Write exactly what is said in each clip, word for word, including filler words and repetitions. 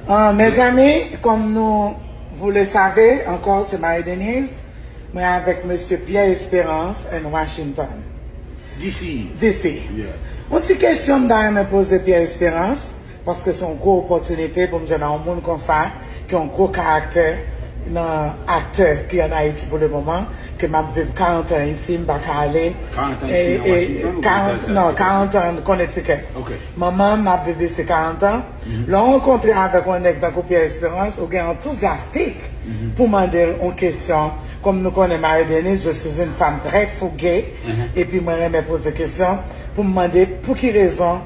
Ah, mezanmi, comme nous, vous le savez, encore, c'est Marie-Denise. Mwen avèk Mesye Pierre Espérance en Washington. D C. D C. Yeah. Yon ti kesyon m ta renmen poze Pierre Espérance, paske se yon gwo opòtinite pou m jwenn yon moun konsa, ki yon gwo karaktè nan aktè ki an Ayiti pou le moman, ke m ap viv karant an isi, m pa ka ale. Karant an isi nan Washington ou karant, non, karant an Connecticut. Ok. Manman m ap viv isi karant an. Lè w rankontre avèk yon nèg tankou Pierre Espérance, ou gen antouzyastik pou mande l yon kesyon. Kòm nou konnen Marie Denise, je suis une femme très fouguée, epi mwen renmen poze kesyon pou m mande pou ki rezon,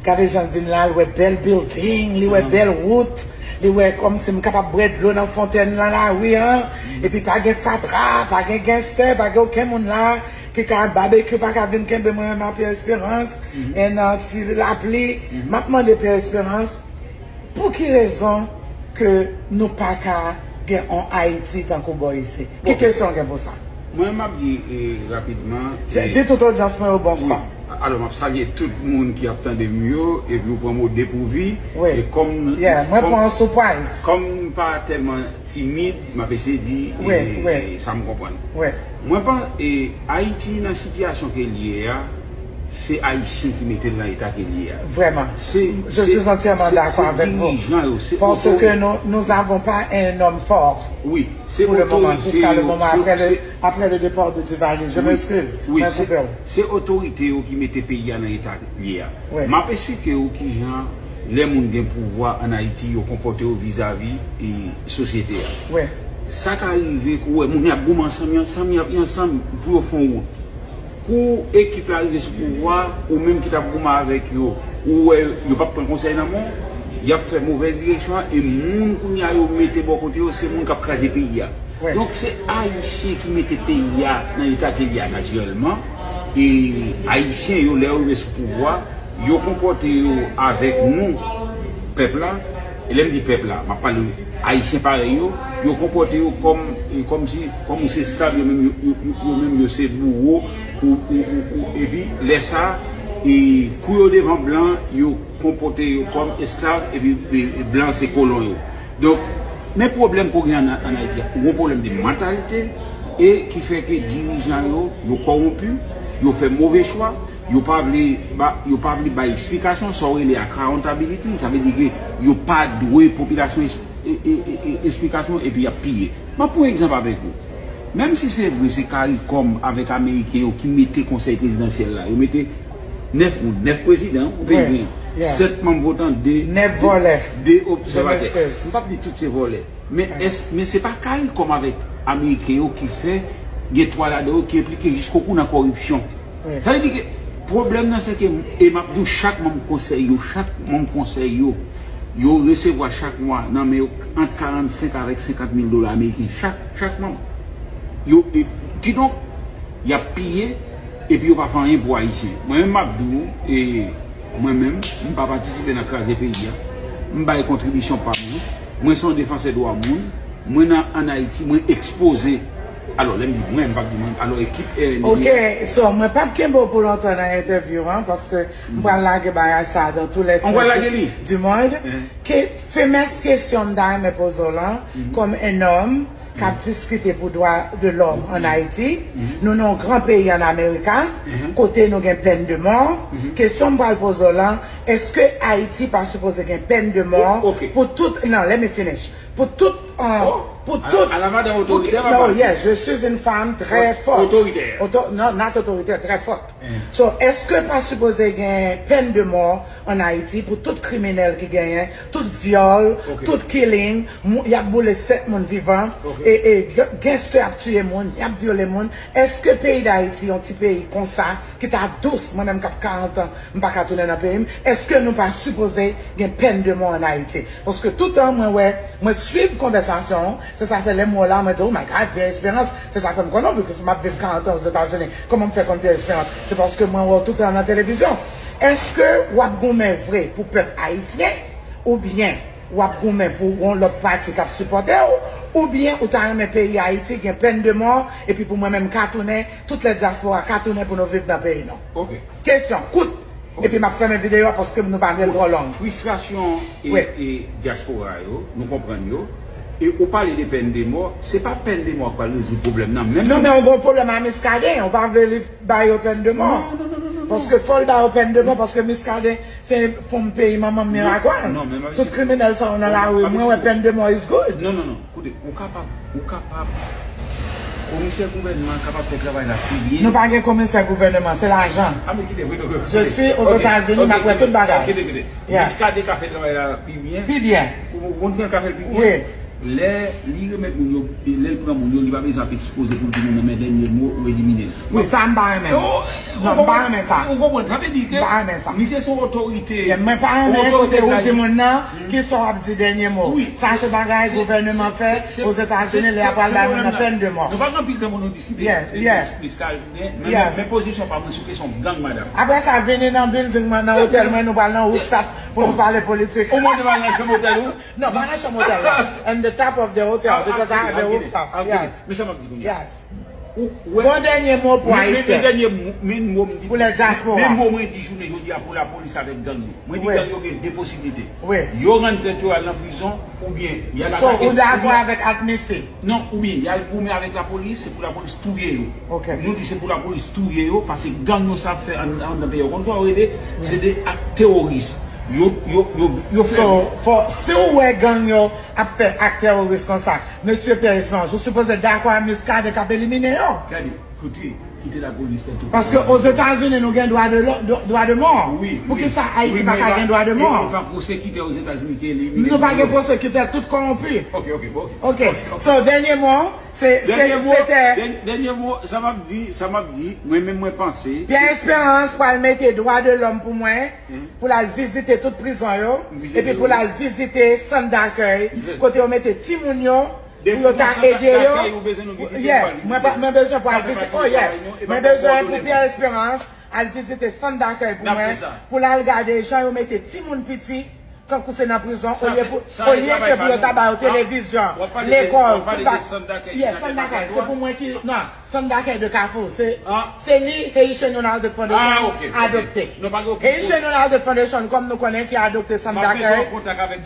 gade jan l vin la, l wè bèl building, li wè bèl wout, li wè kòmsi m kapab bwè dlo nan fontèn nan lari an, epi pa gen fatra, pa gen gangster, pa gen okenn moun la ki ka babekyou, pa ka vin kenbe mwen menm ak Pierre Espérance, e nan ti lapli, m ap mande Pierre Espérance, pou ki rezon ke nou pa ka gen yon Ayiti tankou bò isi? Ki kesyon w gen pou sa? Mwen, m ap di eh, rapidman. Di tout odyans mwen yo bonswa. Alò, m ap salye tout moun ki ap tande m yo, epi ou pran m o depouvi. Wi. E kòm Yeah, mwen pran w surprise. Kòm m pa tèlman timid, m ap eseye di Wi, eh, wi. Sa m konprann. Wi. Mwen panse Ayiti nan sitiyasyon ke l ye a, se Ayisyen ki mete l nan eta ke l ye a. Vraiment. Se Je suis entièrement d'accord avec vous. Se dirijan yo, se Parce que nous nous avons pas un homme fort. Wi, se Pour le moment, otorite jusqu'à le yo, moment, se- après le, se- après le départ de Duvalier. Je Wi, m'excuse. wi, Mwen se- koupe w. Se otorite yo ki mete peyi a nan eta li ye a. Wi. M ap esplike w kijan lè moun gen pouvwa an Ayiti yo konpòte yo vizavi e sosyete a. Wi. Sa ka rive kou wè moun y ap goumen ansanm, y ansanm, y ap y ansanm pou yo fè yon wout. Kou ekip la rive sou pouvwa, ou menm ki t ap goumen avèk yo, ou wè yo p ap pran konsèy nan men w, y ap fè movèz direksyon an, e moun kounye a yo mete bò kote yo, se moun k ap kraze peyi a. Wi. Donk se Ayisyen ki mete peyi a nan eta ke li a natirèlman, e Ayisyen yo lè yo rive sou pouvwa, yo konpòte yo avèk nou, pèp la, e lè m di pèp la, m ap pale Ayisyen parèy yo, yo konpòte yo kòm, e, kòmsi, kòm ou se esklav, yo menm yo, yo, yo, yo menm yo se bouwo, ou, ou, ou, ou, epi lè sa, e, kou yo devan blan, yo konpòte yo kòm esklav, epi e, e, blan se kolon yo. Donk, men pwoblèm ke w gen an, an Ayiti a, ou gen yon pwoblèm de mantalite, e ki fè ke dirijan yo, yo kòwonpi, yo fè move chwa, yo pa vle ba, yo pa vle bay eksplikasyon, sa w rele accountability, sa vle di ke yo pa dwe popilasyon es- e- e- e- e- eksplikasyon epi y ap piye. M ap pran yon egzanp avèk ou. Menm si se vre se CARICOM avèk Ameriken yo ki mete konsèy prezidansyèl la, yo mete nèf moun, nèf prezidan pou peyi Wi, an, yeah. Sèt manm votan, de Nèf vòlè. de obsèvatè. Je m'excuse. M p ap di tout se vòlè. Men, es, men se pa CARICOM avèk Ameriken yo ki fè gen twa ladan yo ki enplike jiskokou nan kòripsyon. Wi. Sa vle di ke pwoblèm nan se ke, e m ap di w, chak manm konsèy yo, chak manm konsèy yo, yo resevwa chak mwa nan men yo ant karannsenk avèk senkant mil dola ameriken, chak, chak manm. Yo, e, kidonk, y ap piye, epi yo pa fè anyen pou Ayisyen. Mwen menm, m ap di w, e, mwen menm, m pa patisipe nan kraze peyi a. M bay kontribisyon pa m. Mwen se yon defansè dwa moun. Mwen nan, an Ayiti, mwen ekspoze. Alò, lè m di mwen, m p ap di mwen. Alò, ekip R N V. Ok, so mwen p ap kenbe w pou lontan nan entèvyou an, paske m pral lage bagay sa dans tous les On va lage li. Du monde. Mhm. Ke, famous kesyon m ta renmen poze w lan, kòm un homme k ap diskite pou dwa de lòm an Ayiti, nou nan yon gran peyi an Amerika, kote nou gen pèn de mò, kesyon m pral poze w lan, èske Ayiti pa sipoze gen pèn de mò O- ok. Pou tout, non, let me finish, pou tout, euh, Oh, pou à la- tout, à la madame pou ki- autoritaire, non, papa. Yes, je suis une femme très Ot- forte. Autoritaire. Auto- non, not autoritaire, très forte. So, èske pa sipoze gen pèn de mò an Ayiti pou tout kriminèl ki genyen, tout vyòl, Ok. tout killing, mou- y ap boule sèt moun vivan, Ok. e, e g- gangster ap tiye moun, y ap vyole moun? Èske peyi Dayiti, yon ti peyi konsa, ki ta dous, mwen menm k ap karant an, m pa ka tounen nan peyi m, èske nou pa sipoze gen pèn de mò an Ayiti? Paske toutan mwen wè, mwen t swiv konvèsasyon an, se sa fè lè m wè w la, mwen di, "Oh my God, Pierre Espérance," se sa fè m konnen w, because m ap viv karant an Ozetazini. Kòman m fè konn Pierre Espérance? Se paske mwen wè w toutan nan televizyon. Èske w ap goumen vre pou pèp ayisyen, oubyen w ap goumen pou yon lòt pati k ap sipòte w, oubyen ou ta renmen peyi Ayiti gen pèn de mò, epi pou mwen menm ka tounen, tout lè dyaspora ka tounen pou nou viv nan peyi nou? Ok. Kesyon, kout, Epi m ap fèmen videyo a paske nou pa gen twò long. Fristrasyon e, Wi. E dyaspora yo, nou konprann yo. E ou pale de pèn de mò, se pa pèn de mò k pral rezoud pwoblèm nan. Menm Non, men yon bon pwoblèm a Miskaden, ou pa vle li ba yo pèn de mò. Paske fò l ba yo pèn de mò, paske Miskaden se fanm peyi manman m Miragwàn. Tout kriminèl sa yo nan lari, mwen wè pèn de mò is good. Non, non, non. Koute, ou kapab, ou kapab. Komisè gouvènman kapab fè travay la pi byen. Nou pa gen komisè gouvènman, se lajan. A, men kite, kite, kite. Je suis aux États-Unis, m ap wè tout bagay. Kite, kite. Miskaden ka fè travay la pi byen. Pi byen. Ou konn jan l ka fè l pi byen? Lè li remèt moun yo, lè l pran moun yo, li pa bezwen ap ekspoze pou l di moun nan men dènye mo ou elimine l. Wi, sa m pa renmen. Non, m pa renmen sa. Ou konprann? Sa vle di ke M pa renmen sa. Misye se yon otorite. Mwen pa renmen kote ou di moun nan ki sa w ap di dènye mo. Wi. Sa se bagay gouvènman fè Ozetazini lè y ap pral bay moun nan pèn de mò. Nou pa gen anpil tan pou nou diskite. Miskaden, men men pozisyon pa mwen sou kesyon gang, madanm. Apre sa, vini nan building mwen, nan otèl mwen, nou pral nan rooftop pou nou pale politik. Ou mande m al nan chanm otèl ou? Non, pa nan chanm otèl la. On the top of the hotel, because I have a rooftop. Yes. Men sa m ap di kounye a. Yes. Bon dènye mo pou Ayisyen. Men dènye mo, men mo m di. Pou lè dyaspora. Men mo mwen di jounen jodi a pou lapolis avèk gang yo. Mwen di Wi. Gang yo gen de posiblite. Wi. Yo rann tèt yo al nan prizon, oubyen y al So, atake, ou dakò oubyen avèk Admisi? Non, oubyen y al goumen avèk lapolis, se pou lapolis touye yo. Ok. Nou di se pou lapolis touye yo, paske gang yo sa ap fè an- anndan peyi yo. Konn sa yo rele? Se de ak teworis. Yo, yo, yo, yo fè. So, fò, si w wè gang yo ap fè ak teworis konsa, Mesye Pierre Espérance, ou sipoze dakò a Miskaden k ap elimine yo. Gade, koute, kite lapolis tèt ou. Paske Ozetazini, nou gen dwa de, dwa de mò. Poukisa Ayiti pa ka gen dwa de mò? E pa pwosekitè Ozetazini ki elimine. Nou pa gen pwosekitè, tout kòwonpi. Ok, ok, bon. Ok, so dènye mo, se, se, Dènye mo, se te dèn- dènye mo, sa m ap di, sa m ap di, mwen menm mwen panse. Pierre Espérance pral mete dwa de lòm pou mwen, pou l al vizite tout prizon yo, epi pou l al vizite sant dakèy, kote yo mete timoun yo, pou yo ta ede yo. Yeah, mwen pa, mwen bezwen pou al vizite, oh yes, mwen bezwen pou Pierre Espérance al vizite sant dakèy pou mwen, pou l al gade jan yo mete timoun piti, kankou se nan prizon, olye pou, olye ke pou yo ta ba yo televizyon, lekòl, tout bagay. Yeah, sant dakèy, se pou mwen ki, non, sant dakèy de Kafou, se, se li Haitian United Foundation adopte. Haitian United Foundation, kòm nou konnen, ki adopte sant dakèy,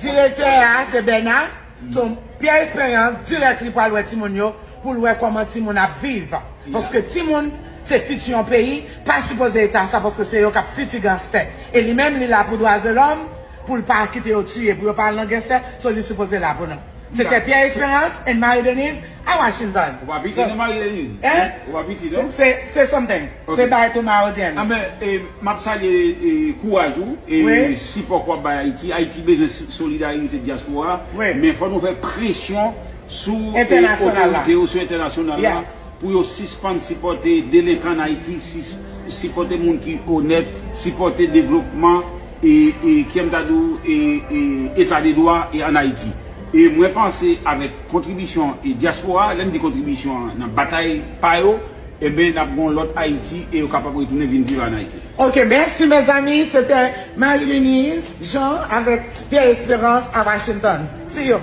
direktè a se Bernard. So, Pierre Espérance, dirèk li pral wè timoun yo, pou l wè kòman timoun ap viv. Paske timoun, se fiti yon peyi, pa sipoze eta sa, paske se yo k ap fiti ganstè. E li menm, li la pou dwa de lòm, pou l pa kite yo tiye, pou yo pa al nan ganstè, so li sipoze la pou nou. Se te Pierre Espérance and Marie Denise à Washington. Ou pa piti non, Marie Denise? Hein? Ou pa piti non? Se, se something. Se bay to my audience. Anben, e, m ap salye e, kouraj ou e sipò k w ap bay Ayiti. Ayiti bezwen si- solidarite dyaspora. Men fò nou fè presyon sou e, otorite yo, sou entènasyonal la, pou yo sispann sipòte delenkan an Ayiti, sis- sipòte moun ki onèt, sipòte devlopman e, e, kiyè m ta di w, e, e, eta de dwa e an Ayiti. E mwen panse avèk kontribisyon e dyaspora, lè m di kontribisyon an, nan batay pa yo, enben n ap gen yon lòt Ayiti e yo kapab retounen vin viv an Ayiti. Ok, mèsi mezanmi, se te Marie Denise Jean avèk Pierre Espérance à Washington. See you.